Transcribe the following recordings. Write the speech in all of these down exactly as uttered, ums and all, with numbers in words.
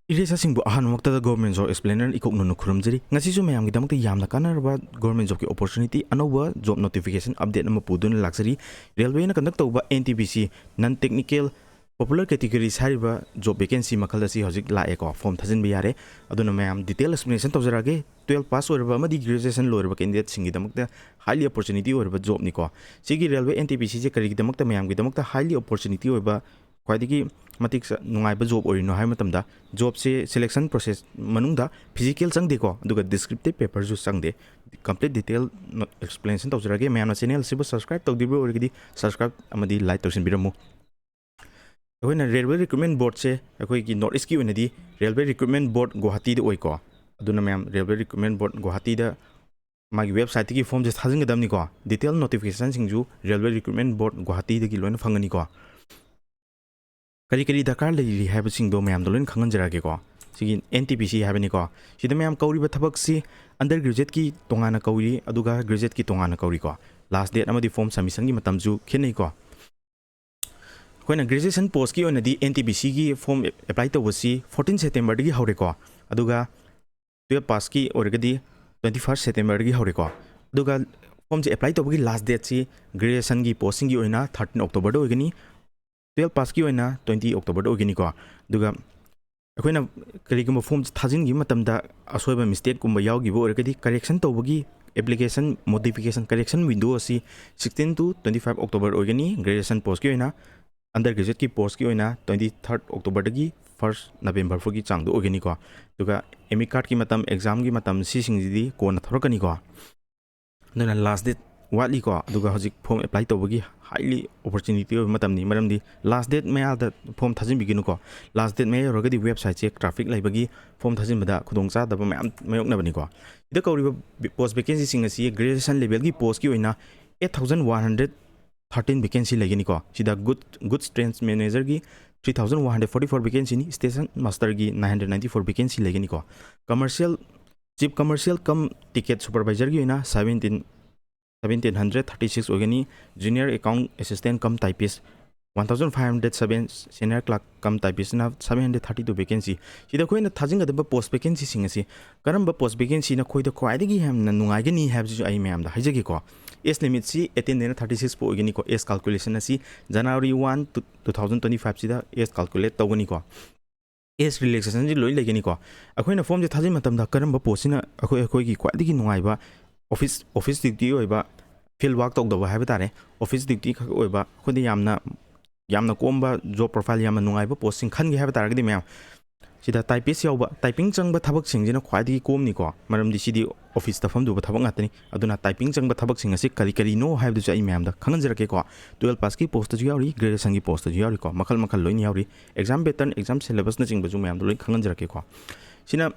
ꯏꯔꯦꯆꯥꯁꯤꯡꯕꯨ ꯑꯍꯥꯟꯕꯃꯛꯇꯗ Government Job Explainer ꯏꯀꯣꯛꯅꯅ ꯈꯨꯔꯨꯝꯖꯔꯤ꯫ ꯉꯁꯤꯁꯨ ꯃꯌꯥꯝꯒꯤꯗꯃꯛꯇ ꯌꯥꯝꯅ ꯀꯥꯟꯅꯔꯕ government jobꯀꯤ opportunity, ꯑꯅꯧꯕ job notification update ꯑꯃ ꯄꯨꯗꯨꯅ ꯂꯥꯛꯆꯔꯤ꯫ Railwayꯅ conduct ꯇꯧꯕ N T P C non technical popular categories ꯍꯥꯏꯔꯤꯕ job vacancy ꯃꯈꯜ ꯑꯁꯤ ꯍꯧꯖꯤꯛ ꯂꯥꯛꯑꯦꯀꯣ, form ꯊꯥꯖꯤꯟꯕ ꯌꯥꯔꯦ꯫ ꯑꯗꯨꯅ ꯃꯌꯥꯝ detail explanation ꯇꯧꯖꯔꯛꯑꯒꯦ꯫ Twelve pass ꯑꯣꯏꯔꯕ ꯑꯃꯗꯤ graduation ꯂꯣꯏꯔꯕ candidateꯁꯤꯡꯒꯤꯗꯃꯛꯇ highly opportunity ꯑꯣꯏꯔꯕ jobꯅꯤꯀꯣ꯫ ꯁꯤꯒꯤ Railway N T P Cꯁꯦ ꯀꯔꯤꯒꯤꯗꯃꯛꯇ ꯃꯌꯥꯝꯒꯤꯗꯃꯛꯇ highly opportunity ꯑꯣꯏꯕ, ꯈ꯭ꯋꯥꯏꯗꯒꯤ ꯃꯇꯤꯛ ꯆ-, ꯅꯨꯡꯉꯥꯏꯕ job ꯑꯣꯏꯔꯤꯅꯣ ꯍꯥꯏꯕ ꯃꯇꯝꯗ, jobꯁꯦ selection process ꯃꯅꯨꯡꯗ physical ꯆꯪꯗꯦꯀꯣ, ꯑꯗꯨꯒ descriptive paperꯁꯨ ꯆꯪꯗꯦ꯫ Complete detail explanation ꯇꯧꯖꯔꯒꯦ꯫ ꯃꯌꯥꯝꯅ channel ꯑꯁꯤꯕꯨ subscribe ꯇꯧꯗ꯭ꯔꯤꯕ ꯑꯣꯏꯔꯒꯗꯤ subscribe ꯑꯃꯗꯤ like ꯇꯧꯁꯤꯟꯕꯤꯔꯝꯃꯨ꯫ ꯑꯩꯈꯣꯏꯅ Railway Recruitment Boardꯁꯦ ꯑꯩꯈꯣꯏꯒꯤ North Eastꯀꯤ ꯑꯣꯏꯅꯗꯤ Railway Recruitment Board ꯒꯨꯋꯥꯍꯥꯇꯤꯗ ꯑꯣꯏꯀꯣ꯫ ꯑꯗꯨꯅ ꯃꯌꯥꯝ Railway Recruitment Board ꯒꯨꯋꯥꯍꯥꯇꯤꯗ ꯃꯥꯒꯤ websiteꯇꯒꯤ formꯁꯦ ꯊꯥꯖꯤꯟꯒꯗꯕꯅꯤꯀꯣ꯫ Detail notificationꯁꯤꯡꯁꯨ Railway Recruitment Board ꯒꯨꯋꯥꯍꯥꯇꯤꯗꯒꯤ ꯂꯣꯏꯅ ꯐꯪꯒꯅꯤꯀꯣ꯫ ꯀꯔꯤ ꯀꯔꯤ ꯗꯔꯀꯥꯔ ꯂꯩꯔꯤ ꯍꯥꯏꯕꯁꯤꯡꯗꯣ ꯃꯌꯥꯝꯗ ꯂꯣꯏꯅ ꯈꯪꯍꯟꯖꯔꯛꯑꯒꯦꯀꯣ꯫ ꯁꯤꯒꯤ N T P C ꯍꯥꯏꯕꯅꯤꯀꯣ꯫ ꯁꯤꯗ ꯃꯌꯥꯝ ꯀꯧꯔꯤꯕ ꯊꯕꯛꯁꯤ undergraduateꯀꯤ ꯇꯣꯉꯥꯟꯅ ꯀꯧꯔꯤ, ꯑꯗꯨꯒ graduateꯀꯤ ꯇꯣꯉꯥꯟꯅ ꯀꯧꯔꯤꯀꯣ꯫ Last date ꯑꯃꯗꯤ form submissionꯒꯤ ꯃꯇꯝꯁꯨ ꯈꯦꯠꯅꯩꯀꯣ꯫ ꯑꯩꯈꯣꯏꯅ graduation postꯀꯤ ꯑꯣꯏꯅꯗꯤ N T P Cꯒꯤ form apply ꯇꯧꯕꯁꯤ fourteen Septemberꯗꯒꯤ ꯍꯧꯔꯦꯀꯣ꯫ ꯑꯗꯨꯒ twelve passꯀꯤ ꯑꯣꯏꯔꯒꯗꯤ twenty first Septemberꯗꯒꯤ ꯍꯧꯔꯦꯀꯣ꯫ ꯑꯗꯨꯒ formꯁꯦ apply ꯇꯧꯕꯒꯤ last dateꯁꯤ graduationꯒꯤ postꯁꯤꯡꯒꯤ ꯑꯣꯏꯅ thirteen Octoberꯗ ꯑꯣꯏꯒꯅꯤ꯫ Twelve passꯀꯤ ꯑꯣꯏꯅ twenty Octoberꯗ ꯑꯣꯏꯒꯅꯤꯀꯣ꯫ ꯑꯗꯨꯒ ꯑꯩꯈꯣꯏꯅ ꯀꯔꯤꯒꯨꯝꯕ formꯁꯦ ꯊꯥꯖꯤꯟꯈꯤꯕ ꯃꯇꯝꯗ ꯑꯁꯣꯏꯕ mistakeꯀꯨꯝꯕ ꯌꯥꯎꯈꯤꯕ ꯑꯣꯏꯔꯒꯗꯤ correction ꯇꯧꯕꯒꯤ application modification correction window ꯑꯁꯤ sixteen to twenty five October ꯑꯣꯏꯒꯅꯤ graduation postꯀꯤ ꯑꯣꯏꯅ꯫ Undergraduateꯀꯤ postꯀꯤ ꯑꯣꯏꯅ twenty third Octoberꯗꯒꯤ first November ꯐꯥꯎꯒꯤ ꯆꯥꯡꯗꯣ ꯑꯣꯏꯒꯅꯤꯀꯣ꯫ ꯑꯗꯨꯒ admit cardꯀꯤ ꯃꯇꯝ, examꯒꯤ ꯃꯇꯝ, ꯁꯤꯁꯤꯡꯁꯤꯗꯤ ꯀꯣꯟꯅ ꯊꯣꯔꯛꯀꯅꯤꯀꯣ꯫ ꯑꯗꯨꯅ last date ꯋꯥꯠꯂꯤꯀꯣ꯫ ꯑꯗꯨꯒ ꯍꯧꯖꯤꯛ form apply ꯇꯧꯕꯒꯤ highly opportunity ꯑꯣꯏꯕ ꯃꯇꯝꯅꯤ, ꯃꯔꯝꯗꯤ last date ꯃꯌꯥꯗ form ꯊꯥꯖꯤꯟꯕꯤꯒꯅꯨꯀꯣ꯫ Last date ꯃꯌꯥ ꯌꯧꯔꯒꯗꯤ websiteꯁꯦ traffic ꯂꯩꯕꯒꯤ form ꯊꯥꯖꯤꯟꯕꯗ ꯈꯨꯗꯣꯡꯆꯥꯗꯕ ꯃꯌꯥꯝ ꯃꯥꯌꯣꯛꯅꯕꯅꯤꯀꯣ꯫ ꯁꯤꯗ ꯀꯧꯔꯤꯕ post vacancyꯁꯤꯡ ꯑꯁꯤ graduation levelꯒꯤ postꯀꯤ ꯑꯣꯏꯅ eight thousand one hundred thirteen vacancy ꯂꯩꯒꯅꯤꯀꯣ꯫ ꯁꯤꯗ good, goods train managerꯒꯤ three thousand one hundred forty four vacancyꯅꯤ, station masterꯒꯤ nine hundred ninety four vacancy ꯂꯩꯒꯅꯤꯀꯣ꯫ Commercial, chief commercial cum ticket supervisorꯒꯤ ꯑꯣꯏꯅ seventeen, seventeen hundred thirty six ꯑꯣꯏꯒꯅꯤ꯫ Junior account assistant cum typist One thousand five hundred seven, senior clerk cum typistꯅ seven hundred thirty two vacancy꯫ ꯁꯤꯗ ꯑꯩꯈꯣꯏꯅ ꯊꯥꯖꯤꯟꯒꯗꯕ post vacancyꯁꯤꯡ ꯑꯁꯤ ꯀꯔꯝꯕ post vacancy ꯅꯈꯣꯏꯗ ꯈ꯭ꯋꯥꯏꯗꯒꯤ ꯌꯥꯝꯅ ꯅꯨꯡꯉꯥꯏꯒꯅꯤ ꯍꯥꯏꯕꯁꯤꯁꯨ ꯑꯩ ꯃꯌꯥꯝꯗ ꯍꯥꯏꯖꯒꯦꯀꯣ꯫ Age limitꯁꯤ eighteen ꯗꯩꯅ thirty six ꯐꯥꯎ ꯑꯣꯏꯒꯅꯤꯀꯣ꯫ Age calculationꯅ ꯁꯤ January one, two thousand twenty five ꯁꯤꯗ age calculate ꯇꯧꯒꯅꯤꯀꯣ꯫ Age relaxationꯁꯤ ꯂꯣꯏ ꯂꯩꯒꯅꯤꯀꯣ꯫ ꯑꯩꯈꯣꯏꯅ formꯁꯦ ꯊꯥꯖꯤꯟ ꯃꯇꯝꯗ ꯀꯔꯝꯕ postꯁꯤꯅ ꯑꯩꯈꯣꯏ, ꯑꯩꯈꯣꯏꯒꯤ ꯈ꯭ꯋꯥꯏꯗꯒꯤ ꯅꯨꯡꯉꯥꯏꯕ office, office duty ꯑꯣꯏꯕ, field work ꯇꯧꯗꯕ ꯍꯥꯏꯕ ꯇꯥꯔꯦ, office duty ꯈꯛ ꯑꯣꯏꯕ, ꯑꯩꯈꯣꯏꯗ ꯌꯥꯝꯅ, ꯌꯥꯝꯅ ꯀꯣꯝꯕ job profile, ꯌꯥꯝꯅ ꯅꯨꯡꯉꯥꯏꯕ postꯁꯤꯡ ꯈꯟꯒꯦ ꯍꯥꯏꯕ ꯇꯥꯔꯒꯗꯤ ꯃꯌꯥꯝ, ꯁꯤꯗ typist ꯌꯥꯎꯕ, typing ꯆꯪꯕ ꯊꯕꯛꯁꯤꯡꯁꯤꯅ ꯈ꯭ꯋꯥꯏꯗꯒꯤ ꯀꯣꯝꯅꯤꯀꯣ, ꯃꯔꯝꯗꯤ ꯁꯤꯗꯤ officeꯇ ꯐꯝꯗꯧꯕ ꯊꯕꯛ ꯉꯥꯛꯇꯅꯤ꯫ ꯑꯗꯨꯅ typing ꯆꯪꯕ ꯊꯕꯛꯁꯤꯡ ꯑꯁꯤ ꯀꯔꯤ ꯀꯔꯤꯅꯣ ꯍꯥꯏꯕꯗꯨꯁꯨ ꯑꯩ ꯃꯌꯥꯝꯗ ꯈꯪꯍꯟꯖꯔꯛꯀꯦꯀꯣ꯫ Twelve passꯀꯤ postꯇꯁꯨ ꯌꯥꯎꯔꯤ, graduationꯒꯤ postꯇꯁꯨ ꯌꯥꯎꯔꯤꯀꯣ, ꯃꯈꯜ ꯃꯈꯜ ꯂꯣꯏꯅ ꯌꯥꯎꯔꯤ꯫ Exam pattern, exam syllabusꯅꯆꯤꯡꯕꯁꯨ ꯃꯌꯥꯝꯗ ꯂꯣꯏ ꯈꯪꯍꯟꯖꯔꯛꯀꯦꯀꯣ꯫ ꯁꯤꯅ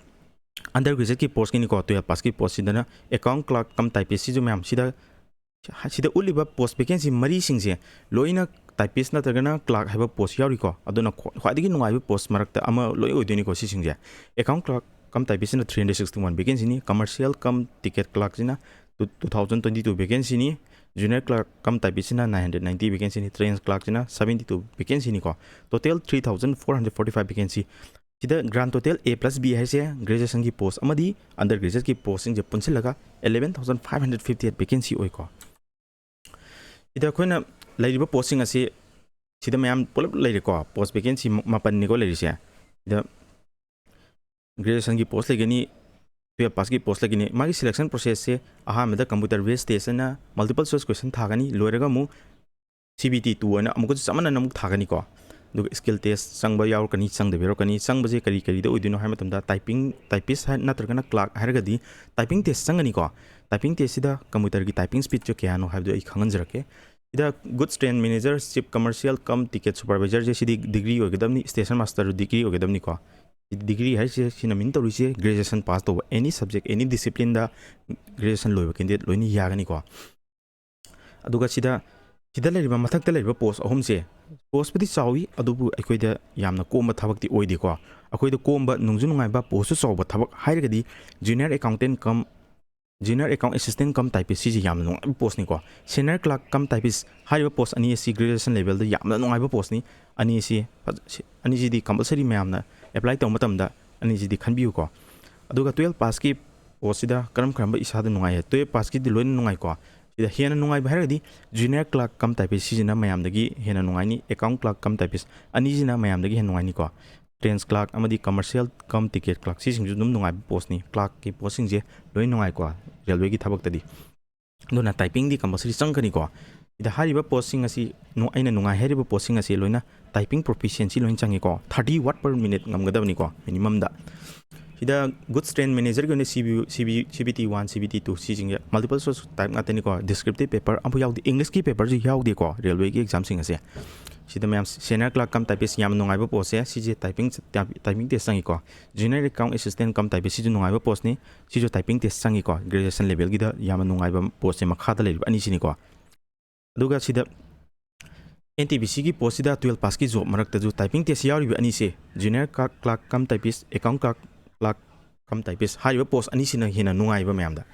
under graduateꯀꯤ postꯀꯤꯅꯤꯀꯣ, twelve passꯀꯤ postꯁꯤꯗꯅ account clerk cum typist ꯁꯤꯁꯨ ꯃꯌꯥꯝ ꯁꯤꯗ, ꯁꯤꯗ ꯎꯠꯂꯤꯕ post vacancy ꯃꯔꯤꯁꯤꯡꯁꯦ ꯂꯣꯏꯅ typist ꯅꯠꯇ꯭ꯔꯒꯅ clerk ꯍꯥꯏꯕ post ꯌꯥꯎꯔꯤꯀꯣ꯫ ꯑꯗꯨꯅ ꯈ꯭ꯋꯥ-, ꯈ꯭ꯋꯥꯏꯗꯒꯤ ꯅꯨꯡꯉꯥꯏꯕ post ꯃꯔꯛꯇ ꯑꯃ ꯂꯣꯏ ꯑꯣꯏꯗꯣꯏꯅꯤꯀꯣ ꯁꯤꯁꯤꯡꯁꯦ꯫ Account clerk cum typistꯁꯤꯅ three hundred sixty one vacancyꯅꯤ, commercial cum ticket clerkꯁꯤꯅ two, two thousand twenty two vacancyꯅꯤ, junior clerk cum typistꯁꯤꯅ nine hundred ninety vacancyꯅꯤ, trench clerkꯁꯤꯅ seventy two vacancyꯅꯤꯀꯣ꯫ Total three thousand four hundred forty five vacancy꯫ ꯁꯤꯗ grand total A plus B ꯍꯥꯏꯁꯦ graduationꯒꯤ post ꯑꯃꯗꯤ under graduateꯀꯤ postꯁꯤꯡꯁꯦ ꯄꯨꯟꯁꯤꯜꯂꯒ eleven thousand five hundred fifty eight vacancy ꯑꯣꯏꯀꯣ꯫ ꯁꯤꯗ ꯑꯩꯈꯣꯏꯅ ꯂꯩꯔꯤꯕ postꯁꯤꯡ ꯑꯁꯤ ꯁꯤꯗ ꯃꯌꯥꯝ ꯄꯨꯂꯞ ꯂꯩꯔꯦꯀꯣ꯫ Post vacancy ꯃꯥꯄꯟꯅꯤꯀꯣ ꯂꯩꯔꯤꯁꯦ꯫ ꯁꯤꯗ graduationꯒꯤ post ꯂꯩꯒꯅꯤ, twelve passꯀꯤ post ꯂꯩꯒꯅꯤ꯫ ꯃꯥꯒꯤ selection processꯁꯦ ꯑꯍꯥꯟꯕꯗ computer based test ꯑꯅ multiple choice question ꯊꯥꯒꯅꯤ, ꯂꯣꯏꯔꯒ ꯑꯃꯨꯛ C B T two ꯑꯅ ꯑꯃꯨꯛꯀꯁꯨ ꯆꯞ ꯃꯥꯟꯅꯅ ꯑꯃꯨꯛ ꯊꯥꯒꯅꯤꯀꯣ꯫ ꯑꯗꯨꯒ skill test ꯆꯪꯕ ꯌꯥꯎꯔꯛꯀꯅꯤ, ꯆꯪꯗꯕ ꯌꯥꯎꯔꯛꯀꯅꯤ꯫ ꯆꯪꯕꯁꯦ ꯀꯔꯤ ꯀꯔꯤꯗ ꯑꯣꯏꯗꯣꯏꯅꯣ ꯍꯥꯏꯕ ꯃꯇꯝꯗ typing, typist ꯍꯥꯏ-, ꯅꯠꯇ꯭ꯔꯒꯅ clerk ꯍꯥꯏꯔꯒꯗꯤ typing test ꯆꯪꯒꯅꯤꯀꯣ꯫ Typing testꯁꯤꯗ computerꯒꯤ typing speedꯁꯦ ꯀꯌꯥꯅꯣ ꯍꯥꯏꯕꯗꯨ ꯑꯩ ꯈꯪꯍꯟꯖꯔꯛꯀꯦ꯫ ꯁꯤꯗ goods train manager, chief commercial cum ticket supervisorꯁꯦ ꯁꯤꯗꯤ degree ꯑꯣꯏꯒꯗꯕꯅꯤ, station master degree ꯑꯣꯏꯒꯗꯕꯅꯤꯀꯣ꯫ Degree ꯍꯥꯏꯁꯦ ꯁꯤꯅ mean ꯇꯧꯔꯤꯁꯦ graduation pass ꯇꯧꯕ, any subject, any disciplineꯗ graduation ꯂꯣꯏꯕ candidate ꯂꯣꯏꯅ ꯌꯥꯒꯅꯤꯀꯣ꯫ ꯑꯗꯨꯒ ꯁꯤꯗ, ꯁꯤꯗ ꯂꯩꯔꯤꯕ, ꯃꯊꯛꯇ ꯂꯩꯔꯤꯕ post ꯑꯍꯨꯝꯁꯦ, postꯄꯨꯗꯤ ꯆꯥꯎꯏ, ꯑꯗꯨꯕꯨ ꯑꯩꯈꯣꯏꯗ ꯌꯥꯝꯅ ꯀꯣꯝꯕ ꯊꯕꯛꯇꯤ ꯑꯣꯏꯗꯦꯀꯣ꯫ ꯑꯩꯈꯣꯏꯗ ꯀꯣꯝꯕ, ꯅꯨꯡꯁꯨ ꯅꯨꯡꯉꯥꯏꯕ, postꯁꯨ ꯆꯥꯎꯕ ꯊꯕꯛ ꯍꯥꯏꯔꯒꯗꯤ junior accountant cum Junior Account Assistant cum Typist, ꯁꯤꯁꯤ ꯌꯥꯝꯅ ꯅꯨꯡꯉꯥꯏꯕ ꯄꯣꯁꯅꯤꯀꯣ꯫ Senior Clerk cum Typist ꯍꯥꯏꯔꯤꯕ ꯄꯣꯁ ꯑꯅꯤ ꯑꯁꯤ graduation levelꯗ ꯌꯥꯝꯅ ꯅꯨꯡꯉꯥꯏꯕ ꯄꯣꯁꯅꯤ꯫ ꯑꯅꯤ ꯑꯁꯤ ꯐꯖ-, ꯁꯤ-, ꯑꯅꯤꯁꯤꯗꯤ compulsory ꯃꯌꯥꯝꯅ apply ꯇꯧꯕ ꯃꯇꯝꯗ ꯑꯅꯤꯁꯤꯗꯤ ꯈꯟꯕꯤꯌꯨꯀꯣ꯫ ꯑꯗꯨꯒ twelve passꯀꯤ ꯄꯣꯁꯁꯤꯗ ꯀꯔꯝ ꯀꯔꯝꯕ ꯏꯁꯥꯗ ꯅꯨꯡꯉꯥꯏ? Twelve passꯀꯤꯗꯤ ꯂꯣꯏꯅ ꯅꯨꯡꯉꯥꯏꯀꯣ꯫ ꯁꯤꯗ ꯍꯦꯟꯅ ꯅꯨꯡꯉꯥꯏꯕ ꯍꯥꯏꯔꯒꯗꯤ Junior Clerk cum Typist ꯁꯤꯁꯤꯅ ꯃꯌꯥꯝꯗꯒꯤ ꯍꯦꯟꯅ ꯅꯨꯡꯉꯥꯏꯅꯤ꯫ Account Clerk cum Typist ꯑꯅꯤꯁꯤꯅ ꯃꯌꯥꯝꯗꯒꯤ ꯍꯦꯟꯅ ꯅꯨꯡꯉꯥꯏꯅꯤꯀꯣ꯫ Trains Clerk ꯑꯃꯗꯤ Commercial cum Ticket Clerk ꯁꯤꯁꯤꯡꯁꯨ ꯑꯗꯨꯝ ꯅꯨꯡꯉꯥꯏꯕ ꯄꯣꯁꯅꯤ꯫ Clerkꯀꯤ ꯄꯣꯁꯁꯤꯡꯁꯦ ꯂꯣꯏ ꯅꯨꯡꯉꯥꯏꯀꯣ railwayꯒꯤ ꯊꯕꯛꯇꯗꯤ꯫ ꯑꯗꯨꯅ typingꯗꯤ compulsory ꯆꯪꯒꯅꯤꯀꯣ꯫ ꯁꯤꯗ ꯍꯥꯏꯔꯤꯕ ꯄꯣꯁꯁꯤꯡ ꯑꯁꯤ ꯅꯨ-, ꯑꯩꯅ ꯅꯨꯡꯉꯥꯏ ꯍꯥꯏꯔꯤꯕ ꯄꯣꯁꯁꯤꯡ ꯑꯁꯤ ꯂꯣꯏꯅ typing proficiency ꯂꯣꯏꯅ ꯆꯪꯉꯤꯀꯣ꯫ Thirty word per minute ꯉꯝꯒꯗꯕꯅꯤꯀꯣ minimumꯗ꯫ ꯁꯤꯗ Goods Train Managerꯒꯤ ꯑꯣꯏꯅ CB, CB, CBT one, CBT two ꯁꯤꯁꯤꯡꯁꯦ multiple choice type ꯉꯥꯛꯇꯅꯤꯀꯣ꯫ Descriptive paper ꯑꯃꯐꯥꯎ ꯌꯥꯎꯗꯦ, Englishꯀꯤ paperꯁꯨ ꯌꯥꯎꯗꯦꯀꯣ railwayꯒꯤ examꯁꯤꯡ ꯑꯁꯦ꯫ ꯁꯤꯗ ꯃꯌꯥꯝ Senior Clerk cum Typist ꯌꯥꯝꯅ ꯅꯨꯡꯉꯥꯏꯕ ꯄꯣꯁꯁꯦ, ꯁꯤꯁꯦ typing, typing test ꯆꯪꯉꯤꯀꯣ꯫ Junior Account Assistant cum Typist ꯁꯤꯁꯨ ꯅꯨꯡꯉꯥꯏꯕ ꯄꯣꯁꯅꯤ꯫ ꯁꯤꯁꯨ typing test ꯆꯪꯉꯤꯀꯣ꯫ Graduation levelꯒꯤꯗ ꯌꯥꯝꯅ ꯅꯨꯡꯉꯥꯏꯕ ꯄꯣꯁꯁꯦ ꯃꯈꯥꯗ ꯂꯩꯔꯤꯕ ꯑꯅꯤꯁꯤꯅꯤꯀꯣ꯫ ꯑꯗꯨꯒ ꯁꯤꯗ NTPCꯒꯤ ꯄꯣꯁꯁꯤꯗ twelve passꯀꯤ job ꯃꯔꯛꯇꯁꯨ typing test ꯌꯥꯎꯔꯤꯕ ꯑꯅꯤꯁꯦ, Junior Clerk, Clerk cum Typist, Account Clerk, Clerk cum Typist ꯍꯥꯏꯔꯤꯕ ꯄꯣꯁ ꯑꯅꯤꯁꯤꯅ ꯍꯦꯟꯅ ꯅꯨꯡꯉꯥꯏꯕ ꯃꯌꯥꯝꯗ꯫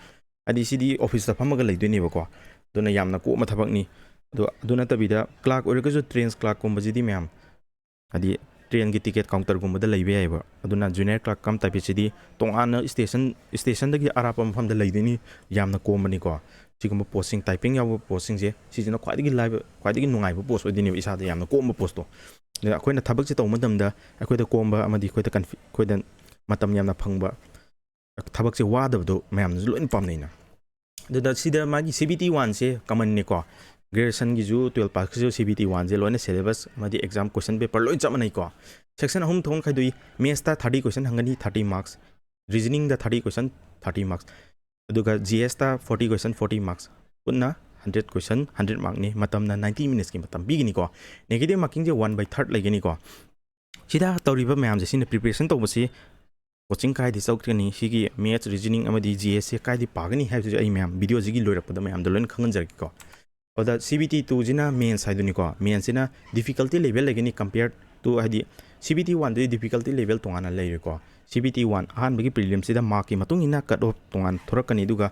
ꯍꯥꯏꯗꯤ ꯁꯤꯗꯤ officeꯇ ꯐꯝꯃꯒ ꯂꯩꯗꯣꯏꯅꯦꯕꯀꯣ, ꯑꯗꯨꯅ ꯌꯥꯝꯅ ꯀꯣꯝꯕ ꯊꯕꯛꯅꯤ꯫ ꯑꯗꯣ ꯑꯗꯨ ꯅꯠꯇꯕꯤꯗ clerk ꯑꯣꯏꯔꯒꯁꯨ trains clerkꯀꯨꯝꯕꯁꯤꯗꯤ ꯃꯌꯥꯝ ꯍꯥꯏꯗꯤ trainꯒꯤ ticket counterꯒꯨꯝꯕꯗ ꯂꯩꯕ ꯌꯥꯏꯑꯕ꯫ ꯑꯗꯨꯅ Junior Clerk cum Typistꯁꯤꯗꯤ ꯇꯣꯉꯥꯟꯅ station, stationꯗꯒꯤ ꯑꯔꯥꯞꯄ ꯃꯐꯝꯗ ꯂꯩꯗꯣꯏꯅꯤ, ꯌꯥꯝꯅ ꯀꯣꯝꯕꯅꯤꯀꯣ꯫ ꯁꯤꯒꯨꯝꯕ ꯄꯣꯁꯁꯤꯡ, typing ꯌꯥꯎꯕ ꯄꯣꯁꯁꯤꯡꯁꯦ, ꯁꯤꯁꯤꯅ ꯈ꯭ꯋꯥꯏꯗꯒꯤ ꯂꯥꯏꯕ, ꯈ꯭ꯋꯥꯏꯗꯒꯤ ꯅꯨꯡꯉꯥꯏꯕ ꯄꯣꯁ ꯑꯣꯏꯗꯣꯏꯅꯦꯕ, ꯏꯁꯥꯗ ꯌꯥꯝꯅ ꯀꯣꯝꯕ ꯄꯣꯁꯇꯣ꯫ ꯑꯗꯨꯅ ꯑꯩꯈꯣꯏꯅ ꯊꯕꯛꯁꯦ ꯇꯧꯕ ꯃꯇꯝꯗ ꯑꯩꯈꯣꯏꯗ ꯀꯣꯝꯕ ꯑꯃꯗꯤ ꯑꯩꯈꯣꯏꯗ confi-, ꯑꯩꯈꯣꯏꯗ ꯃꯇꯝ ꯌꯥꯝꯅ ꯐꯪꯕ, ꯊꯕꯛꯁꯦ ꯋꯥꯗꯕꯗꯣ ꯃꯌꯥꯝꯅꯁꯨ ꯂꯣꯏꯅ ꯄꯥꯝꯅꯩꯅ꯫ ꯑꯗꯨꯗ ꯁꯤꯗ ꯃꯥꯒꯤ CBT oneꯁꯦ commonꯅꯤꯀꯣ, graduationꯒꯤꯁꯨ twelve passꯀꯤꯁꯨ CBT oneꯁꯦ ꯂꯣꯏꯅ syllabus ꯑꯃꯗꯤ exam question paper ꯂꯣꯏ ꯆꯞ ꯃꯥꯟꯅꯩꯀꯣ꯫ Section ꯑꯍꯨꯝ ꯊꯣꯛꯅ ꯈꯥꯏꯗꯣꯛꯏ꯫ Mathsꯇ thirty question ꯍꯪꯒꯅꯤ, thirty marks, reasoningꯗ thirty question, thirty marks, ꯑꯗꯨꯒ GSꯇ forty question, forty marks, ꯄꯨꯟꯅ hundred question, hundred markꯅꯤ꯫ ꯃꯇꯝꯅ ninety minutesꯀꯤ ꯃꯇꯝ ꯄꯤꯒꯅꯤꯀꯣ꯫ Negative markingꯁꯦ one by third ꯂꯩꯒꯅꯤꯀꯣ꯫ ꯁꯤꯗ ꯇꯧꯔꯤꯕ ꯃꯌꯥꯝꯁꯦ, ꯁꯤꯅ preparation ꯇꯧꯕꯁꯤ coaching ꯀꯥꯏꯗ ꯆꯠꯀꯅꯤ, ꯁꯤꯒꯤ Maths, Reasoning ꯑꯃꯗꯤ GSꯁꯦ ꯀꯥꯏꯗ ꯄꯥꯒꯅꯤ ꯍꯥꯏꯕꯁꯤꯁꯨ ꯑꯩ ꯃꯌꯥꯝ videoꯁꯤꯒꯤ ꯂꯣꯏꯔꯛꯄꯗ ꯃꯌꯥꯝꯗ ꯂꯣꯏꯅ ꯈꯪꯍꯟꯖꯔꯛꯀꯦꯀꯣ꯫ ꯑꯗ CBT twoꯁꯤꯅ Maths ꯍꯥꯏꯗꯨꯅꯤꯀꯣ꯫ Mathsꯁꯤꯅ difficulty level ꯂꯩꯒꯅꯤ, compare ꯇꯨ ꯍꯥꯏꯗꯤ ꯁꯤ ꯕꯤ ꯇꯤ ꯋꯥꯟꯗꯗꯤ ꯗꯤꯐꯤꯀꯜꯇꯤ ꯂꯦꯚꯦꯜ ꯇꯣꯉꯥꯟꯅ ꯂꯩꯔꯦꯀꯣ꯫ ꯁꯤ ꯕꯤ ꯇꯤ ꯋꯥꯟ ꯑꯍꯥꯟꯕꯒꯤ ꯄ꯭ꯔꯤꯂꯤꯝꯁꯤꯗ ꯃꯥꯔꯛꯀꯤ ꯃꯇꯨꯡ ꯏꯟꯅ ꯀꯠ ꯑꯣꯐ ꯇꯣꯉꯥꯟ ꯊꯣꯔꯛꯀꯅꯤ꯫ ꯑꯗꯨꯒ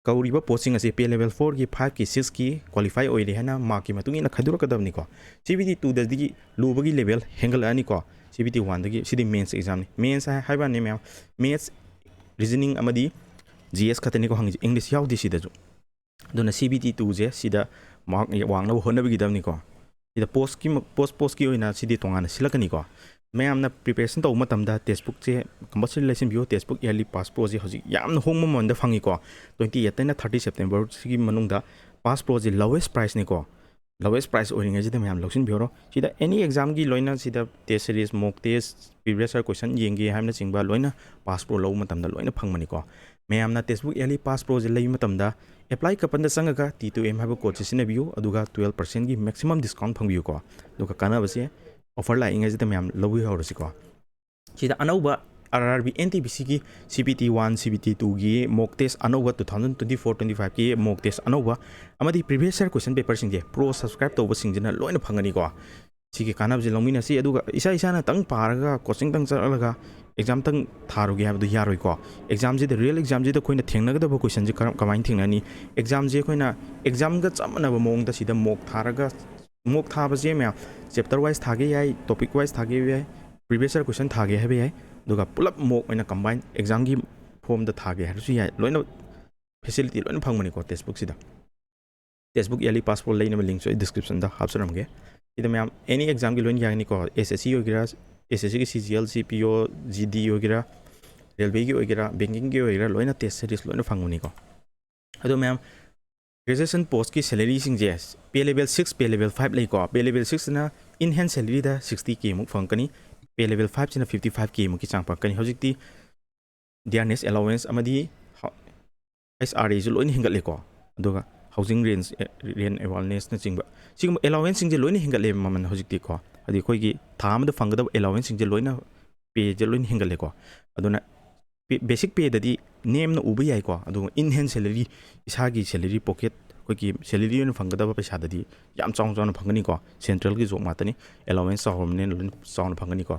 ꯀꯧꯔꯤꯕ ꯄꯣꯁꯁꯤꯡ ꯑꯁꯤ ꯄꯦ ꯂꯦꯚꯦꯜ ꯐꯣꯔꯒꯤ, ꯐꯥꯏꯚꯀꯤ, ꯁꯤꯛꯁꯀꯤ ꯀ꯭ꯋꯥꯂꯤꯐꯥꯏ ꯑꯣꯏꯔꯦ ꯍꯥꯏꯅ ꯃꯥꯔꯛꯀꯤ ꯃꯇꯨꯡ ꯏꯟꯅ ꯈꯥꯏꯗꯣꯔꯛꯀꯗꯕꯅꯤꯀꯣ꯫ ꯁꯤ ꯕꯤ ꯇꯤ ꯇꯨꯗꯗꯤ ꯂꯨꯕꯒꯤ ꯂꯦꯚꯦꯜ ꯍꯦꯟꯒꯠꯂꯛꯑꯅꯤꯀꯣ꯫ ꯁꯤ ꯕꯤ ꯇꯤ ꯋꯥꯟꯗꯒꯤ ꯁꯤꯗꯤ ꯃꯦꯟꯁ ꯑꯦꯛꯖꯥꯝꯅꯤ꯫ ꯃꯦꯟꯁ ꯍꯥꯏꯕꯅꯤ ꯃꯌꯥꯝ, ꯃꯦꯠꯁ, ꯔꯤꯖꯅꯤꯡ ꯑꯃꯗꯤ ꯖꯤ ꯑꯦꯁ ꯈꯛꯇꯅꯤꯀꯣ ꯍꯪꯉꯤꯁꯦ, ꯏꯪꯂꯤꯁ ꯌꯥꯎꯗꯦ ꯁꯤꯗꯁꯨ꯫ ꯑꯗꯨꯅ ꯁꯤ ꯕꯤ ꯇꯤ ꯇꯨꯁꯦ ꯁꯤꯗ ꯃꯥꯔꯛ ꯋꯥꯡꯅꯕ ꯍꯣꯠꯅꯕꯤꯒꯗꯕꯅꯤꯀꯣ꯫ ꯁꯤꯗ ꯄꯣꯁꯀꯤ, ꯄꯣꯁ ꯄꯣꯁꯀꯤ ꯑꯣꯏꯅ ꯁꯤꯗꯤ ꯇꯣꯉꯥꯟꯅ ꯁꯤꯜꯂꯛꯀꯅꯤꯀꯣ꯫ ꯃꯌꯥꯝꯅ ꯄ꯭ꯔꯤꯄꯦꯔꯦꯁꯟ ꯇꯧꯕ ꯃꯇꯝꯗ ꯇꯦꯛꯁꯕꯨꯛꯁꯦ ꯀꯝꯄꯜꯁꯔꯤ ꯂꯩꯁꯤꯟꯕꯤꯌꯨ꯫ ꯇꯦꯛꯁꯕꯨꯛ ꯏꯌꯔꯂꯤ ꯄꯥꯁ ꯄ꯭ꯔꯣꯁꯦ ꯍꯧꯖꯤꯛ ꯌꯥꯝꯅ ꯍꯣꯡꯕ ꯃꯃꯜꯗ ꯐꯪꯉꯤꯀꯣ꯫ ꯇ꯭ꯋꯦꯟꯇꯤ ꯑꯩꯠꯇꯩꯅ ꯊꯥꯔꯇꯤ ꯁꯦꯞꯇꯦꯝꯕꯔꯁꯤꯒꯤ ꯃꯅꯨꯡꯗ ꯄꯥꯁ ꯄ꯭ꯔꯣꯁꯦ ꯂꯣꯋꯦꯁ ꯄ꯭ꯔꯥꯏꯁꯅꯤꯀꯣ꯫ ꯂꯣꯋꯦꯁ ꯄ꯭ꯔꯥꯏꯁ ꯑꯣꯏꯔꯤꯉꯩꯁꯤꯗ ꯃꯌꯥꯝ ꯂꯧꯁꯤꯟꯕꯤꯍꯧꯔꯣ꯫ ꯁꯤꯗ ꯑꯦꯅꯤ ꯑꯦꯛꯖꯥꯝꯒꯤ ꯂꯣꯏꯅ ꯁꯤꯗ ꯇꯦꯁ ꯁꯦꯔꯤꯁ, ꯃꯣꯛ ꯇꯦꯁ, ꯄ꯭ꯔꯤꯚꯤꯌꯁ ꯏꯌꯔ ꯀꯣꯏꯁꯟ ꯌꯦꯡꯒꯦ ꯍꯥꯏꯕꯅꯆꯤꯡꯕ ꯂꯣꯏꯅ ꯄꯥꯁ ꯄ꯭ꯔꯣ ꯂꯧꯕ ꯃꯇꯝꯗ ꯂꯣꯏꯅ ꯐꯪꯕꯅꯤꯀꯣ꯫ ꯃꯌꯥꯝꯅ ꯇꯦꯛꯁꯕꯨꯛ ꯏꯌꯔꯂꯤ ꯄꯥꯁ ꯄ꯭ꯔꯣꯁꯦ ꯂꯩꯕ ꯃꯇꯝꯗ ꯑꯦꯄ꯭ꯂꯥꯏ ꯀꯄꯟꯗ ꯆꯪꯉꯒ ꯇꯤ ꯇꯨ ꯑꯦꯝ ꯍꯥꯏꯕ ꯀꯣꯗꯁꯦ ꯁꯤꯖꯤꯟꯅꯕꯤꯌꯨ, ꯑꯗꯨꯒ ꯇꯨꯋꯦꯜꯞ ꯄꯥꯔꯁꯦꯟꯒꯤ ꯃꯦꯛꯁꯤꯃꯝ ꯗꯤꯁꯀꯥꯎꯟ ꯐꯪꯕꯤꯌꯨꯀꯣ꯫ ꯑꯗꯨꯒ ꯀꯥꯟꯅꯕꯁꯦ ꯑꯣꯐꯔ ꯂꯥꯛꯏꯉꯩꯁꯤꯗ ꯃꯌꯥꯝ ꯂꯧꯕꯤꯍꯧꯔꯁꯤꯀꯣ꯫ ꯁꯤꯗ ꯑꯅꯧꯕ R R B N T P ꯁꯤꯒꯤ C B T one, C B T ꯇꯨꯒꯤ ꯃꯣꯛ ꯇꯦꯁ ꯑꯅꯧꯕ, two thousand twenty four twenty ꯐꯥꯏꯚꯀꯤ ꯃꯣꯛ ꯇꯦꯁ ꯑꯅꯧꯕ ꯑꯃꯗꯤ ꯄ꯭ꯔꯤꯚꯤꯌꯁ ꯏꯌꯔ ꯀꯣꯏꯁꯟ ꯄꯦꯄꯔꯁꯤꯡꯁꯦ ꯄ꯭ꯔꯣ ꯁꯕꯁꯀ꯭ꯔꯥꯏꯕ ꯇꯧꯕꯁꯤꯡꯁꯤꯅ ꯂꯣꯏꯅ ꯐꯪꯒꯅꯤꯀꯣ꯫ ꯁꯤꯒꯤ ꯀꯥꯟꯅꯕꯁꯦ ꯂꯧꯃꯤꯟꯅꯁꯤ꯫ ꯑꯗꯨꯒ ꯏꯁꯥ ꯏꯁꯥꯅꯇꯪ ꯄꯥꯔꯒ ꯀꯣꯆꯤꯡꯇꯪ ꯆꯠꯂꯒ ꯑꯦꯛꯖꯥꯝꯇꯪ ꯊꯥꯔꯨꯒꯦ ꯍꯥꯏꯕꯗꯨ ꯌꯥꯔꯣꯏꯀꯣ꯫ ꯑꯦꯛꯖꯥꯝꯁꯤꯗ, ꯔꯤꯌꯦꯜ ꯑꯦꯛꯖꯥꯝꯁꯤꯗ ꯑꯩꯈꯣꯏꯅ ꯊꯦꯡꯅꯒꯗꯕ ꯀꯣꯏꯁꯟꯁꯦ ꯀꯔꯝ, ꯀꯃꯥꯏꯅ ꯊꯦꯡꯅꯅꯤ? ꯑꯦꯛꯖꯥꯝꯁꯦ ꯑꯩꯈꯣꯏꯅ ꯑꯦꯛꯖꯥꯝꯒ ꯆꯞ ꯃꯥꯟꯅꯕ ꯃꯑꯣꯡꯗ ꯁꯤꯗ ꯃꯣꯛ ꯊꯥꯔꯒ, ꯃꯣꯛ ꯊꯥꯕꯁꯦ ꯃꯌꯥꯝ ꯆꯦꯞꯇꯔ ꯋꯥꯏꯁ ꯊꯥꯒꯦ ꯌꯥꯏ, ꯇꯣꯄꯤꯛ ꯋꯥꯏꯁ ꯊꯥꯒꯦ ꯌꯥꯏ, ꯄ꯭ꯔꯤꯚꯤꯌꯁ ꯏꯌꯔ ꯀꯣꯏꯁꯟ ꯊꯥꯒꯦ ꯍꯥꯏꯕ ꯌꯥꯏ, ꯑꯗꯨꯒ ꯄꯨꯂꯞ ꯃꯣꯛ ꯑꯣꯏꯅ ꯀꯝꯕꯥꯏꯟ ꯑꯦꯛꯖꯥꯝꯒꯤ ꯐꯣꯝꯗ ꯊꯥꯒꯦ ꯍꯥꯏꯔꯁꯨ ꯌꯥꯏ꯫ ꯂꯣꯏꯅ ꯐꯦꯁꯤꯂꯤꯇꯤ ꯂꯣꯏꯅ ꯐꯪꯕꯅꯤꯀꯣ ꯇꯦꯛꯁꯕꯨꯛꯁꯤꯗ꯫ ꯇꯦꯛꯁꯕꯨꯛ ꯏꯌꯔꯂꯤ ꯄꯥꯁ ꯄ꯭ꯔꯣ ꯂꯩꯅꯕ ꯂꯤꯡꯁꯨ ꯑꯩ ꯗꯤꯁꯀ꯭ꯔꯤꯞꯁꯟꯗ ꯍꯥꯞꯆꯔꯝꯒꯦ꯫ ꯁꯤꯗ ꯃꯌꯥꯝ ꯑꯦꯅꯤ ꯑꯦꯛꯖꯥꯝꯒꯤ ꯂꯣꯏꯅ ꯌꯥꯒꯅꯤꯀꯣ꯫ ꯑꯦꯁ ꯑꯦꯁ ꯁꯤ ꯑꯣꯏꯒꯦꯔꯥ, ꯑꯦꯁ ꯑꯦꯁ ꯁꯤꯒꯤ ꯁꯤ ꯖꯤ ꯑꯦꯜ, ꯁꯤ ꯄꯤ ꯑꯣ, ꯖꯤ ꯗꯤ ꯑꯣꯏꯒꯦꯔꯥ, ꯔꯦꯜꯋꯦꯒꯤ ꯑꯣꯏꯒꯦꯔꯥ, ꯕꯦꯡꯀꯤꯡꯒꯤ ꯑꯣꯏꯒꯦꯔꯥ, ꯂꯣꯏꯅ ꯇꯦꯁ ꯁꯦꯔꯤꯁ ꯂꯣꯏꯅ ꯐꯪꯕꯅꯤꯀꯣ꯫ ꯑꯗꯣ ꯃꯌꯥꯝ, ꯒ꯭ꯔꯦꯖꯨꯑꯦꯁꯟ ꯄꯣꯁꯀꯤ ꯁꯦꯂꯔꯤꯁꯤꯡꯁꯦ ꯄꯦ ꯂꯦꯚꯦꯜ ꯁꯤꯛꯁ, ꯄꯦ ꯂꯦꯚꯦꯜ ꯐꯥꯏꯚ ꯂꯩꯀꯣ꯫ ꯄꯦ ꯂꯦꯚꯦꯜ ꯁꯤꯛꯁꯁꯤꯅ ꯏꯟ ꯍꯦꯟ ꯁꯦꯂꯔꯤꯗ ꯁꯤꯛꯁꯇꯤ ꯀꯦ ꯃꯨꯛ ꯐꯪꯉꯛꯀꯅꯤ꯫ ꯄꯦ ꯂꯦꯚꯦꯜ ꯐꯥꯏꯚꯁꯤꯅ ꯐꯤꯐꯇꯤ ꯐꯥꯏꯚ ꯀꯦ ꯃꯨꯛꯀꯤ ꯆꯥꯡ ꯐꯪꯉꯛꯀꯅꯤ꯫ ꯍꯧꯖꯤꯛꯇꯤ ꯗꯤꯌꯥꯔꯅꯦꯁ ꯑꯦꯂꯥꯎꯋꯦꯟꯁ ꯑꯃꯗꯤ ꯍ-, ꯑꯩꯆ ꯑꯥꯔ ꯑꯦꯁꯨ ꯂꯣꯏꯅ ꯍꯦꯟꯒꯠꯂꯦꯀꯣ꯫ ꯑꯗꯨꯒ ꯍꯥꯎꯁꯤꯡ ꯔꯦꯟꯁ, ꯑꯦ, ꯔꯦꯟ ꯑꯦꯋꯥꯔꯅꯦꯁꯅꯆꯤꯡꯕ ꯁꯤꯒꯨꯝꯕ ꯑꯦꯂꯥꯎꯋꯦꯟꯁꯁꯤꯡꯁꯦ ꯂꯣꯏꯅ ꯍꯦꯟꯒꯠꯂꯦꯕ ꯃꯃꯜ ꯍꯧꯖꯤꯛꯇꯤꯀꯣ꯫ ꯍꯥꯏꯗꯤ ꯑꯩꯈꯣꯏꯒꯤ ꯊꯥ ꯑꯃꯗ ꯐꯪꯒꯗꯕ ꯑꯦꯂꯥꯎꯋꯦꯟꯁꯁꯤꯡꯁꯦ ꯂꯣꯏꯅ, ꯄꯦꯁꯦ ꯂꯣꯏꯅ ꯍꯦꯟꯒꯠꯂꯦꯀꯣ꯫ ꯑꯗꯨꯅ ꯄꯦ-, ꯕꯦꯁꯤꯛ ꯄꯦꯗꯗꯤ ꯅꯦꯝꯅ ꯎꯕ ꯌꯥꯏꯀꯣ, ꯑꯗꯨꯒ ꯏꯟ ꯍꯦꯟ ꯁꯦꯂꯔꯤ, ꯏꯁꯥꯒꯤ ꯁꯦꯂꯔꯤ ꯄꯣꯀꯦꯠ ꯑꯩꯈꯣꯏꯒꯤ ꯁꯦꯂꯔꯤ ꯑꯣꯏꯅ ꯐꯪꯒꯗꯕ ꯄꯩꯁꯥꯗꯗꯤ ꯌꯥꯝ ꯆꯥꯎꯅ ꯆꯥꯎꯅ ꯐꯪꯒꯅꯤꯀꯣ꯫ ꯁꯦꯟꯇ꯭ꯔꯦꯜꯒꯤ ꯖꯣꯕ ꯉꯥꯛꯇꯅꯤ, ꯑꯦꯂꯥꯎꯋꯦꯟꯁ ꯆꯥꯎꯔꯕꯅꯤꯅ ꯂꯣꯏꯅ ꯆꯥꯎꯅ ꯐꯪꯒꯅꯤꯀꯣ꯫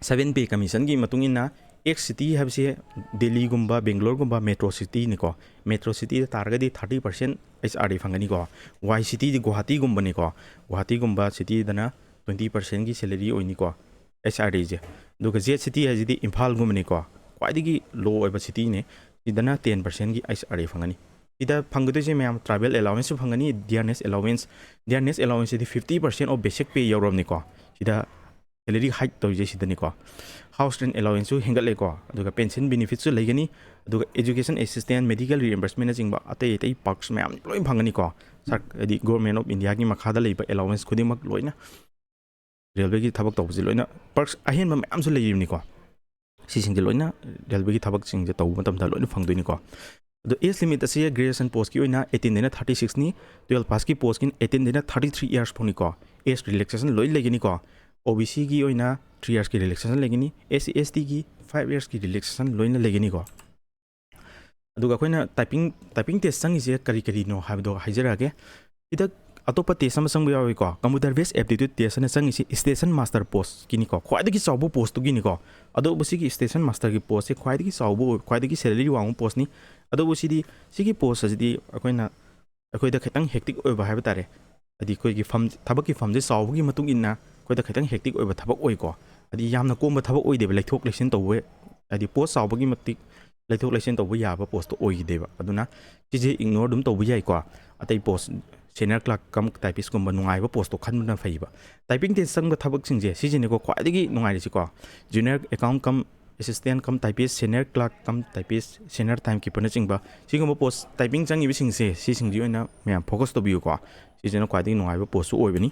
ꯁꯚꯦꯟ ꯄꯦ ꯀꯃꯤꯁꯟꯒꯤ ꯃꯇꯨꯡ ꯏꯟꯅ ꯑꯦꯛꯁ ꯁꯤꯇꯤ ꯍꯥꯏꯕꯁꯤ ꯗꯦꯜꯂꯤꯒꯨꯝꯕ, ꯕꯦꯡꯒ꯭ꯂꯣꯔꯒꯨꯝꯕ ꯃꯦꯇ꯭ꯔꯣ ꯁꯤꯇꯤꯅꯤꯀꯣ꯫ ꯃꯦꯇ꯭ꯔꯣ ꯁꯤꯇꯤꯗ ꯇꯥꯔꯒꯗꯤ thirty percent H R D ꯐꯪꯒꯅꯤꯀꯣ꯫ ꯋꯥꯏ ꯁꯤꯇꯤꯗꯤ ꯒꯨꯋꯥꯍꯥꯇꯤꯒꯨꯝꯕꯅꯤꯀꯣ꯫ ꯒꯨꯋꯥꯍꯥꯇꯤꯒꯨꯝꯕ ꯁꯤꯇꯤꯗꯅ ꯇ꯭ꯋꯦꯟꯇꯤ ꯄꯥꯔꯁꯦꯟꯒꯤ ꯁꯦꯂꯔꯤ ꯑꯣꯏꯅꯤꯀꯣ, ꯑꯩꯆ ꯑꯥꯔ ꯗꯤꯁꯦ꯫ ꯑꯗꯨꯒ ꯖꯦꯠ ꯁꯤꯇꯤ ꯍꯥꯏꯁꯤꯗꯤ ꯏꯝꯐꯥꯜꯒꯨꯝꯕꯅꯤꯀꯣ, ꯈ꯭ꯋꯥꯏꯗꯒꯤ ꯂꯣ ꯑꯣꯏꯕ ꯁꯤꯇꯤꯅꯦ꯫ ꯁꯤꯗꯅ ꯇꯦꯟ ꯄꯥꯔꯁꯦꯟꯒꯤ ꯑꯩꯆ ꯑꯥꯔ ꯗꯤ ꯐꯪꯒꯅꯤ꯫ ꯁꯤꯗ ꯐꯪꯒꯗꯣꯏꯁꯦ ꯃꯌꯥꯝ, ꯇ꯭ꯔꯥꯏꯕꯦꯜ ꯑꯦꯂꯥꯎꯋꯦꯟꯁꯁꯨ ꯐꯪꯒꯅꯤ, ꯗꯤꯌꯥꯔꯅꯦꯁ ꯑꯦꯂꯥꯎꯋꯦꯟꯁ꯫ ꯗꯤꯌꯥꯔꯅꯦꯁ ꯑꯦꯂꯥꯎꯋꯦꯟꯁꯁꯤꯗꯤ fifty percent of basic pay ꯌꯧꯔꯕꯅꯤꯀꯣ꯫ ꯁꯤꯗ ꯁꯦꯂꯔꯤ ꯍꯥꯏꯛ ꯇꯧꯔꯤꯁꯦ ꯁꯤꯗꯅꯤꯀꯣ꯫ ꯍꯥꯎꯁ ꯔꯦꯟ ꯑꯦꯂꯥꯎꯋꯦꯟꯁꯁꯨ ꯍꯦꯟꯒꯠꯂꯦꯀꯣ꯫ ꯑꯗꯨꯒ ꯄꯦꯟꯁꯟ ꯕꯦꯅꯤꯐꯤꯠꯁꯨ ꯂꯩꯒꯅꯤ꯫ ꯑꯗꯨꯒ ꯑꯦꯖꯨꯀꯦꯁꯟ ꯑꯦꯁꯤꯁꯇꯦꯟ, ꯃꯦꯗꯤꯀꯦꯜ ꯔꯤꯑꯦꯝꯕꯔꯁꯃꯦꯟꯅꯆꯤꯡꯕ ꯑꯇꯩ ꯑꯇꯩ ꯄꯥꯔꯛꯁ ꯃꯌꯥꯝ ꯂꯣꯏ ꯐꯪꯒꯅꯤꯀꯣ꯫ ꯁꯔ-, ꯍꯥꯏꯗꯤ ꯒꯣꯔꯃꯦꯟ ꯑꯣꯐ ꯏꯟꯗꯤꯌꯥꯒꯤ ꯃꯈꯥꯗ ꯂꯩꯕ ꯑꯦꯂꯥꯎꯋꯦꯟꯁ ꯈꯨꯗꯤꯡꯃꯛ ꯂꯣꯏꯅ, ꯔꯦꯜꯋꯦꯒꯤ ꯊꯕꯛ ꯇꯧꯕꯁꯦ ꯂꯣꯏꯅ ꯄꯥꯔꯛꯁ ꯑꯍꯦꯟꯕ ꯃꯌꯥꯝꯁꯨ ꯂꯩꯔꯤꯕꯅꯤꯀꯣ꯫ ꯁꯤꯁꯤꯡꯁꯦ ꯂꯣꯏꯅ ꯔꯦꯜꯋꯦꯒꯤ ꯊꯕꯛꯁꯤꯡꯁꯦ ꯇꯧꯕ ꯃꯇꯝꯗ ꯂꯣꯏꯅ ꯐꯪꯗꯣꯏꯅꯤꯀꯣ꯫ ꯑꯗꯣ ꯑꯦꯖ ꯂꯤꯃꯤꯠ ꯑꯁꯤ ꯒ꯭ꯔꯦꯖꯨꯑꯦꯁꯟ ꯄꯣꯁꯀꯤ ꯑꯣꯏꯅ ꯑꯩꯠꯇꯤꯟꯗꯩꯅ ꯊꯥꯔꯇꯤ ꯁꯤꯛꯁꯅꯤ, ꯇꯨꯌꯦꯜꯞ ꯄꯥꯁꯀꯤ ꯄꯣꯁꯀꯤꯅ ꯑꯩꯠꯇꯤꯟꯗꯩꯅ ꯊꯥꯔꯇꯤ ꯊ꯭ꯔꯤ ꯏꯌꯥꯔꯁ ꯐꯥꯎꯅꯤꯀꯣ꯫ ꯑꯦꯖ ꯔꯤꯂꯦꯛꯁꯦꯁꯟ ꯂꯣꯏ ꯂꯩꯒꯅꯤꯀꯣ꯫ ꯑꯣ ꯕꯤ ꯁꯤꯒꯤ ꯑꯣꯏꯅ ꯊ꯭ꯔꯤ ꯏꯌꯥꯔꯁꯀꯤ ꯔꯤꯂꯦꯛꯁꯦꯁꯟ ꯂꯩꯒꯅꯤ, ꯑꯦꯁ ꯁꯤ ꯑꯦꯁ ꯇꯤꯒꯤ ꯐꯥꯏꯚ ꯏꯌꯥꯔꯁꯀꯤ ꯔꯤꯂꯦꯛꯁꯦꯁꯟ ꯂꯣꯏꯅ ꯂꯩꯒꯅꯤꯀꯣ꯫ ꯑꯗꯨꯒ ꯑꯩꯈꯣꯏꯅ ꯇꯥꯏꯄꯤꯡ, ꯇꯥꯏꯄꯤꯡ ꯇꯦꯁ ꯆꯪꯉꯤꯁꯦ ꯀꯔꯤ ꯀꯔꯤꯅꯣ ꯍꯥꯏꯕꯗꯣ ꯍꯥꯏꯖꯔꯛꯑꯒꯦ꯫ ꯁꯤꯗ ꯑꯇꯣꯞꯄ ꯇꯦꯁ ꯑꯃ ꯆꯪꯕ ꯌꯥꯎꯏꯀꯣ, ꯀꯝꯄ꯭ꯌꯨꯇꯔ ꯕꯦꯁ ꯑꯦꯞꯇꯤꯇ꯭ꯌꯨꯠ ꯇꯦꯁ ꯑꯅ ꯆꯪꯉꯤꯁꯤ ꯁ꯭ꯇꯦꯁꯟ ꯃꯥꯁꯇꯔ ꯄꯣꯁꯀꯤꯅꯤꯀꯣ, ꯈ꯭ꯋꯥꯏꯗꯒꯤ ꯆꯥꯎꯕ ꯄꯣꯁꯇꯨꯒꯤꯅꯤꯀꯣ꯫ ꯑꯗꯨꯕꯨ ꯁꯤꯒꯤ ꯁ꯭ꯇꯦꯁꯟ ꯃꯥꯁꯇꯔꯒꯤ ꯄꯣꯁꯁꯦ ꯈ꯭ꯋꯥꯏꯗꯒꯤ ꯆꯥꯎꯕ ꯑꯣꯏ, ꯈ꯭ꯋꯥꯏꯗꯒꯤ ꯁꯦꯂꯔꯤ ꯋꯥꯡꯕ ꯄꯣꯁꯅꯤ꯫ ꯑꯗꯨꯕꯨ ꯁꯤꯗꯤ, ꯁꯤꯒꯤ ꯄꯣꯁ ꯑꯁꯤꯗꯤ ꯑꯩꯈꯣꯏꯅ, ꯑꯩꯈꯣꯏꯗ ꯈꯤꯇꯪ ꯍꯦꯛꯇꯤꯛ ꯑꯣꯏꯕ ꯍꯥꯏꯕ ꯇꯥꯔꯦ꯫ ꯍꯥꯏꯗꯤ ꯑꯩꯈꯣꯏꯒꯤ ꯐꯝ, ꯊꯕꯛꯀꯤ ꯐꯝꯁꯦ ꯆꯥꯎꯕꯒꯤ ꯃꯇꯨꯡ ꯏꯟꯅ ꯑꯩꯈꯣꯏꯗ ꯈꯤꯇꯪ ꯍꯦꯛꯇꯤꯛ ꯑꯣꯏꯕ ꯊꯕꯛ ꯑꯣꯏꯀꯣ꯫ ꯍꯥꯏꯗꯤ ꯌꯥꯝꯅ ꯀꯣꯝꯕ ꯊꯕꯛ ꯑꯣꯏꯗꯦꯕ, ꯂꯩꯊꯣꯛ ꯂꯩꯁꯤꯟ ꯇꯧꯕ, ꯍꯥꯏꯗꯤ ꯄꯣꯁ ꯆꯥꯎꯕꯒꯤ ꯃꯇꯤꯛ ꯂꯩꯊꯣꯛ ꯂꯩꯁꯤꯟ ꯇꯧꯕ ꯌꯥꯕ ꯄꯣꯁꯇꯣ ꯑꯣꯏꯈꯤꯗꯦꯕ꯫ ꯑꯗꯨꯅ ꯁꯤꯁꯦ ꯏꯒꯅꯣꯔ ꯑꯗꯨꯝ ꯇꯧꯕ ꯌꯥꯏꯀꯣ꯫ ꯑꯇꯩ ꯄꯣꯁ, ꯁꯦꯅꯤꯌꯔ ꯀ꯭ꯂꯥꯔꯛ ꯀꯝ ꯇꯥꯏꯄꯤꯁꯀꯨꯝꯕ ꯅꯨꯡꯉꯥꯏꯕ ꯄꯣꯁꯇꯣ ꯈꯟꯕꯅ ꯐꯩꯕ꯫ ꯇꯥꯏꯄꯤꯡ ꯇꯦꯁ ꯆꯪꯕ ꯊꯕꯛꯁꯤꯡꯁꯦ ꯁꯤꯁꯤꯅꯦꯀꯣ ꯈ꯭ꯋꯥꯏꯗꯒꯤ ꯅꯨꯡꯉꯥꯏꯔꯤꯁꯤꯀꯣ꯫ ꯖꯨꯅꯤꯌꯔ ꯑꯦꯀꯥꯎꯟ ꯀꯝ ꯑꯦꯁꯤꯁꯇꯦꯟ ꯀꯝ ꯇꯥꯏꯄꯤꯁ, ꯁꯦꯅꯤꯌꯔ ꯀ꯭ꯂꯥꯔꯛ ꯀꯝ ꯇꯥꯏꯄꯤꯁ, ꯁꯦꯅꯤꯌꯔ ꯇꯥꯏꯝ ꯀꯤꯄꯔꯅꯆꯤꯡꯕ ꯁꯤꯒꯨꯝꯕ ꯄꯣꯁ ꯇꯥꯏꯄꯤꯡ ꯆꯪꯉꯤꯕꯁꯤꯡꯁꯦ, ꯁꯤꯁꯤꯡꯁꯤ ꯑꯣꯏꯅ ꯃꯌꯥꯝ ꯐꯣꯀꯁ ꯇꯧꯕꯤꯌꯨꯀꯣ꯫ ꯁꯤꯁꯤꯅ ꯈ꯭ꯋꯥꯏꯗꯒꯤ ꯅꯨꯡꯉꯥꯏꯕ ꯄꯣꯁꯁꯨ ꯑꯣꯏꯕꯅꯤ꯫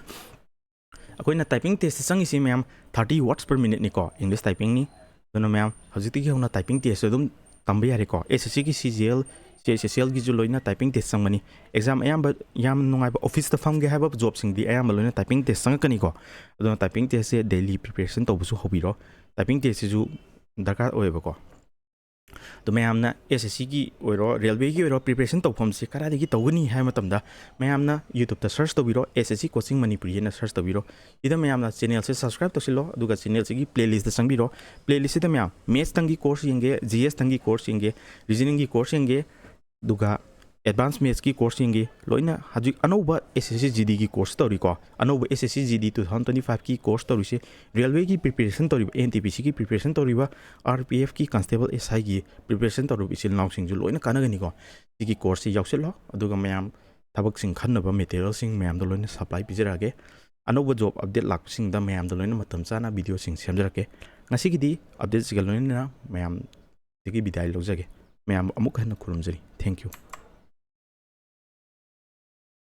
ꯑꯩꯈꯣꯏꯅ ꯇꯥꯏꯄꯤꯡ ꯇꯦꯁꯇ ꯆꯪꯉꯤꯁꯤ ꯃꯌꯥꯝ ꯊꯥꯔꯇꯤ ꯋꯥꯔꯗꯁ ꯄꯔ ꯃꯤꯅꯤꯠꯅꯤꯀꯣ, ꯏꯪꯂꯤꯁ ꯇꯥꯏꯄꯤꯡꯅꯤ꯫ ꯑꯗꯨꯅ ꯃꯌꯥꯝ ꯍꯧꯖꯤꯛꯇꯒꯤ ꯍꯧꯅ ꯇꯥꯏꯄꯤꯡ ꯇꯦꯁꯁꯨ ꯑꯗꯨꯝ ꯇꯝꯕ ꯌꯥꯔꯦꯀꯣ꯫ ꯑꯦꯁ ꯑꯦꯁ ꯁꯤꯒꯤ ꯁꯤ ꯖꯤ ꯑꯦꯜ, ꯁꯤ ꯑꯩꯆ ꯑꯦꯁ ꯑꯦꯜꯒꯤꯁꯨ ꯂꯣꯏꯅ ꯇꯥꯏꯄꯤꯡ ꯇꯦꯁ ꯆꯪꯕꯅꯤ꯫ ꯑꯦꯛꯖꯥꯝ ꯑꯌꯥꯝꯕ ꯌꯥꯝ ꯅꯨꯡꯉꯥꯏꯕ ꯑꯣꯐꯤꯁꯇ ꯐꯝꯒꯦ ꯍꯥꯏꯕ ꯖꯣꯕꯁꯤꯡꯗꯤ ꯑꯌꯥꯝꯕ ꯂꯣꯏꯅ ꯇꯥꯏꯄꯤꯡ ꯇꯦꯁ ꯆꯪꯉꯛꯀꯅꯤꯀꯣ꯫ ꯑꯗꯨꯅ ꯇꯥꯏꯄꯤꯡ ꯇꯦꯁꯁꯦ ꯗꯦꯂꯤ ꯄ꯭ꯔꯤꯄꯦꯔꯦꯁꯟ ꯇꯧꯕꯁꯨ ꯍꯧꯕꯤꯔꯣ꯫ ꯇꯥꯏꯄꯤꯡ ꯇꯦꯁꯁꯤꯁꯨ ꯗꯔꯀꯥꯔ ꯑꯣꯏꯌꯦꯕꯀꯣ꯫ ꯑꯗꯣ ꯃꯌꯥꯝꯅ ꯑꯦꯁ ꯑꯦꯁ ꯁꯤꯒꯤ ꯑꯣꯏꯔꯣ, ꯔꯦꯜꯋꯦꯒꯤ ꯑꯣꯏꯔꯣ, ꯄ꯭ꯔꯤꯄꯦꯔꯦꯁꯟ ꯇꯧꯐꯝꯁꯦ ꯀꯗꯥꯏꯗꯒꯤ ꯇꯧꯒꯅꯤ ꯍꯥꯏꯕ ꯃꯇꯝꯗ, ꯃꯌꯥꯝꯅ YouTube-ꯇ ꯁꯔꯁ ꯇꯧꯕꯤꯔꯣ, "ꯑꯦꯁ ꯑꯦꯁ ꯁꯤ ꯀꯣꯆꯤꯡ ꯃꯅꯤꯄꯨꯔꯤ" ꯍꯥꯏꯅ ꯁꯔꯁ ꯇꯧꯕꯤꯔꯣ꯫ ꯁꯤꯗ ꯃꯌꯥꯝꯅ ꯆꯦꯅꯦꯜꯁꯦ ꯁꯕꯁꯀ꯭ꯔꯥꯏꯕ ꯇꯧꯁꯤꯜꯂꯣ, ꯑꯗꯨꯒ ꯆꯦꯅꯦꯜꯁꯤꯒꯤ ꯄ꯭ꯂꯦꯂꯤꯁꯇ ꯆꯪꯕꯤꯔꯣ꯫ ꯄ꯭ꯂꯦꯂꯤꯁꯁꯤꯗ ꯃꯌꯥꯝ ꯃꯦꯠꯁꯇꯪꯒꯤ ꯀꯣꯔꯁ ꯌꯦꯡꯒꯦ, ꯖꯤ ꯑꯦꯁꯇꯪꯒꯤ ꯀꯣꯔꯁ ꯌꯦꯡꯒꯦ, ꯔꯤꯖꯅꯤꯡꯒꯤ ꯀꯣꯔꯁ ꯌꯦꯡꯒꯦ, ꯑꯗꯨꯒ ꯑꯦꯗꯚꯥꯟꯁ ꯃꯦꯠꯁꯀꯤ ꯀꯣꯔꯁ ꯌꯦꯡꯒꯦ, ꯂꯣꯏꯅ ꯍꯧꯖꯤꯛ ꯑꯅꯧꯕ S S C G ꯗꯤꯒꯤ course ꯇꯧꯔꯤꯀꯣ, ꯑꯅꯧꯕ S S C G D two thousand twenty ꯐꯥꯏꯚꯀꯤ ꯀꯣꯔꯁ ꯇꯧꯔꯤꯁꯦ, ꯔꯦꯜꯋꯦꯒꯤ ꯄ꯭ꯔꯤꯄꯦꯔꯦꯁꯟ ꯇꯧꯔꯤꯕ, ꯑꯦꯟ ꯇꯤ ꯄꯤ ꯁꯤꯒꯤ ꯄ꯭ꯔꯤꯄꯦꯔꯦꯁꯟ ꯇꯧꯔꯤꯕ, ꯑꯥꯔ ꯄꯤ ꯑꯦꯐꯀꯤ ꯀꯟꯁꯇꯦꯕꯜ ꯑꯦꯁ ꯑꯥꯏꯒꯤ ꯄ꯭ꯔꯤꯄꯦꯔꯦꯁꯟ ꯇꯧꯔꯤꯕ ꯏꯆꯤꯜ ꯏꯅꯥꯎꯁꯤꯡꯁꯨ ꯂꯣꯏꯅ ꯀꯥꯟꯅꯒꯅꯤꯀꯣ꯫ ꯁꯤꯒꯤ ꯀꯣꯔꯁꯁꯤ ꯌꯥꯎꯁꯤꯜꯂꯣ, ꯑꯗꯨꯒ ꯃꯌꯥꯝ ꯊꯕꯛꯁꯤꯡ ꯈꯟꯅꯕ ꯃꯦꯇꯔꯤꯌꯦꯜꯁꯤꯡ ꯃꯌꯥꯝꯗꯣ ꯂꯣꯏꯅ ꯁꯄ꯭ꯂꯥꯏ ꯄꯤꯖꯔꯛꯑꯒꯦ꯫ ꯑꯅꯧꯕ ꯖꯣꯕ ꯑꯞꯗꯦꯠ ꯂꯥꯛꯄꯁꯤꯡꯗ ꯃꯌꯥꯝꯗ ꯂꯣꯏꯅ ꯃꯇꯝ ꯆꯥꯅ ꯚꯤꯗꯤꯑꯣꯁꯤꯡ ꯁꯦꯝꯖꯔꯛꯀꯦ꯫ ꯉꯁꯤꯒꯤꯗꯤ ꯑꯞꯗꯦꯠꯁꯤꯒ ꯂꯣꯏꯅꯅ ꯃꯌꯥꯝꯗꯒꯤ ꯕꯤꯗꯥꯏ ꯂꯧꯖꯒꯦ꯫ ꯃꯌꯥꯝ ꯑꯃꯨꯛ ꯍꯟꯅ ꯈꯨꯔꯨꯝꯖꯔꯤ꯫ Thank you꯫